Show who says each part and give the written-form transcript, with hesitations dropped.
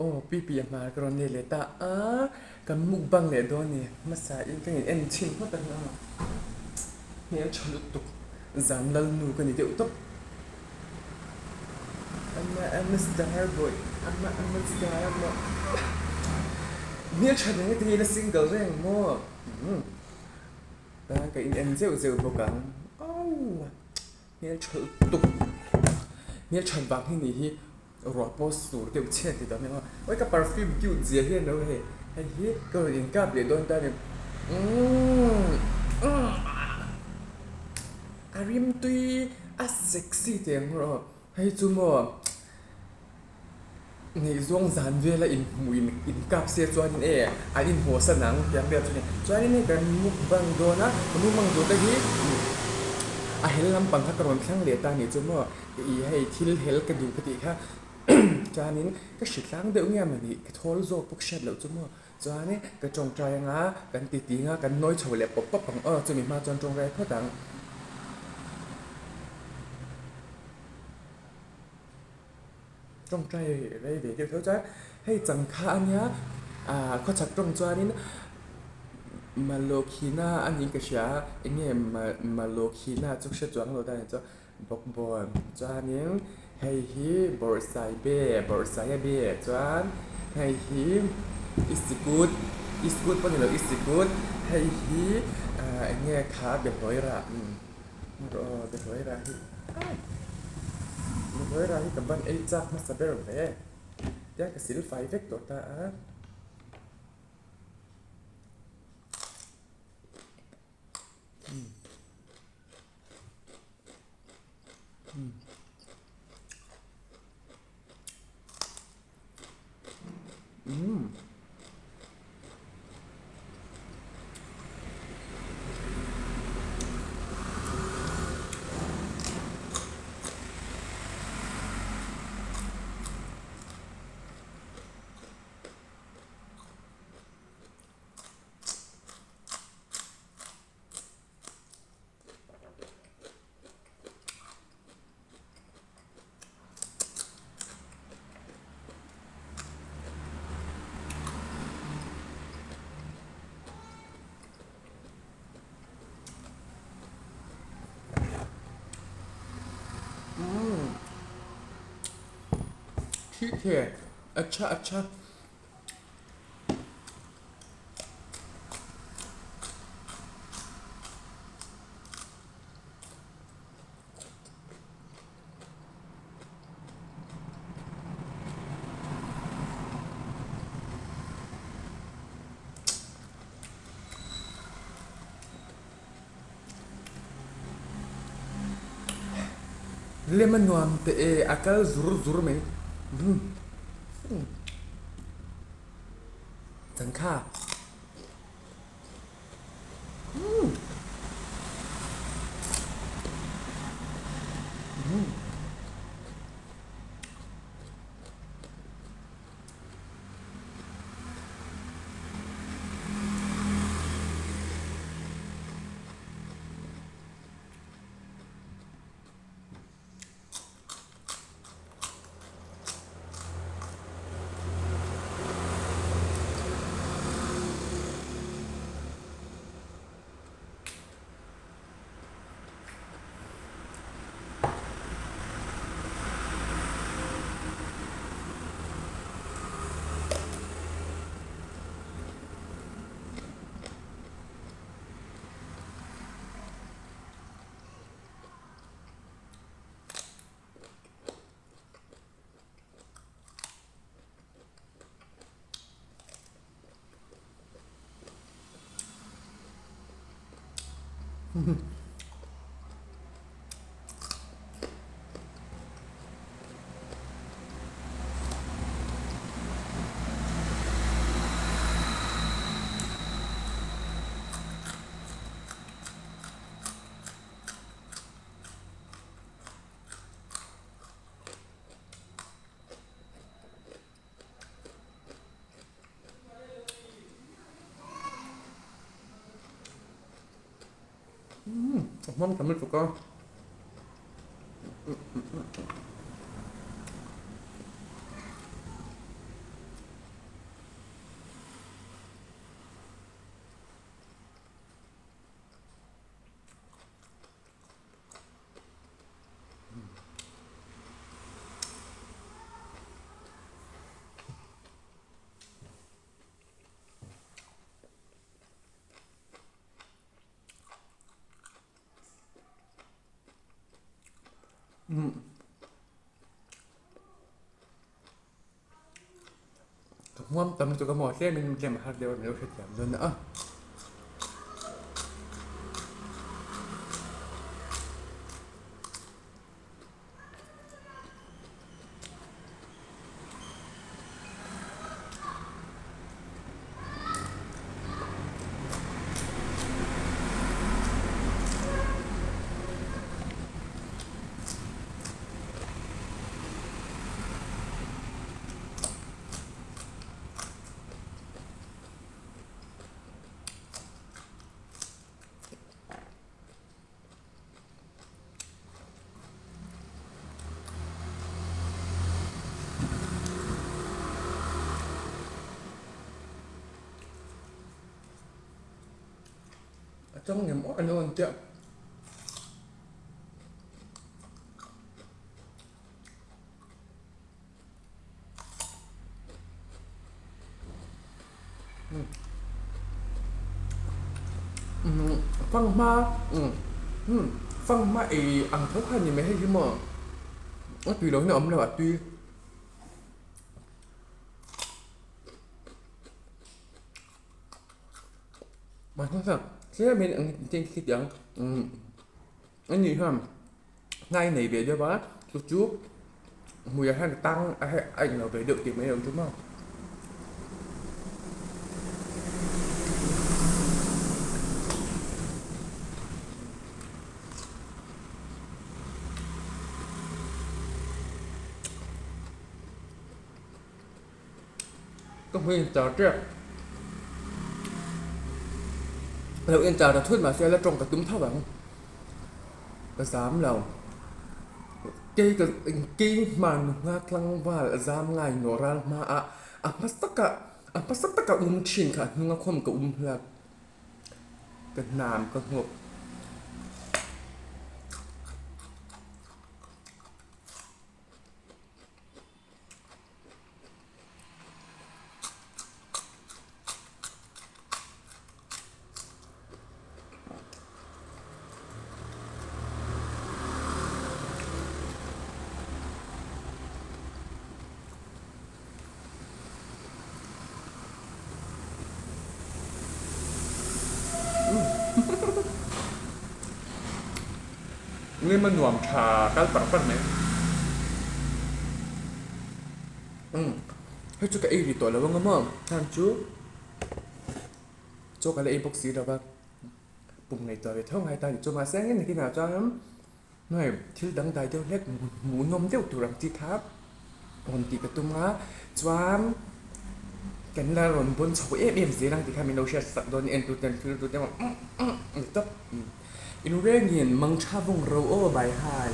Speaker 1: Aw Pipi a hmar ka rawn nei leh ta a, kan mukbang leh dawn ni. Hmasa in ka in en chhin phawt ang a, hmel tha lutuk zan lal nu ka ni deuh tawp. Ama ama star boy ama ama star boy hmel tha reng ati ila single reng maw tan ka in en zeuh zeuh bawk ang aww. Hmel tha lutuk hmel that vang hi nih hi ruah pawh sur deuh chhiat ti tawh ania aw ka perfume cute zia hi an lo hei hei hi ka rawn in kap leh dawn ta a ni umm a rimtui a sexy teh ang rawh hei chu maw. Ngaihzawng zan vela inhmuh in inkap se chuanin e an inhmuhsan ang tih ang vel chu a ni. Chuanin hei kan mukbang dawn a, ka mukbang tur te hi a hel lampang kha ka rawn thlang leh ta a nih chu maw ih hei thil hel ka duh ka tih kha chuanin ka hri tlang deuh nge mawni ka thawl zawk pawh ka hriat loh chu maw chuanin ka tawngtai anga kan titi anga kan nawi chho leh pawp pawp ang aw chumi hma chuan tawngtai phawt ang. Tawngtai rei ve deuh tho chuan hei changkha a nia ah khawchhak tawng chuanin Malokhina a niin ka hria a eng nge Malokhina chu hre chuang lo ta ni chuan bawkbawn chuanin hei hi bawrhsaibe bawrhsaia be chuan hei hi isikut isikut pawh ni lo isikut hei hi ah eng nge kha behlawi rah. Aw Behlawi-ra hi ai Behlawi-ra hi ka ban ei chak hmasa ber ve tia ka sil fai vek tawh ta a. Umm. ठीक है अच्छा अच्छा Lem a nuam teh e, a kal zur zur mai. Changkha. A hmang tam lutuk a. Ka hmuam tam lutuk a maw tlem in tlem a har deuh a min lo hrethiam dawn a. A chang nem awk an awn chiah. Fanghma fanghma ei ang tho kha a ni mai hei hi maw a tui lo hian a awm lo a tui. Mahse tlem in engtin khitiang a nih hian hnai nei ve deuh a chu chu hmuiah hian tang a a inlo ve deuh tih mai lo chu maw. Ka hmu inchar tep lo inchar ta thut mahse la tawng ka tum tho ang ka zam lo kei ka kei hman nghak tlangval a zam ngai nawh ral hmaah a hmasa taka a hmasa taka um thin kha a hnunga khawm ka um hlak. Ka hnam ka nghawk. Ngema nuam tha kal par par mai. Umm hei chu ka ei ri tawh lo ang a maw hang chu chaw ka la ei bawk si lo va pum ngaihtuah ve tho ngai ta ni chu mahse engemaw nakinah chuan hei thil dangdai deuh hlek hmuhnawm deuh tur ang chi kha rawn tih ka tum a chuan kan la rawn bawn chho em em zel ang tih kha min lo hriat sak dawn a entu ten thil tu te pawh umm umm ni tawp inrengin mangtha vawng ro aw baihai.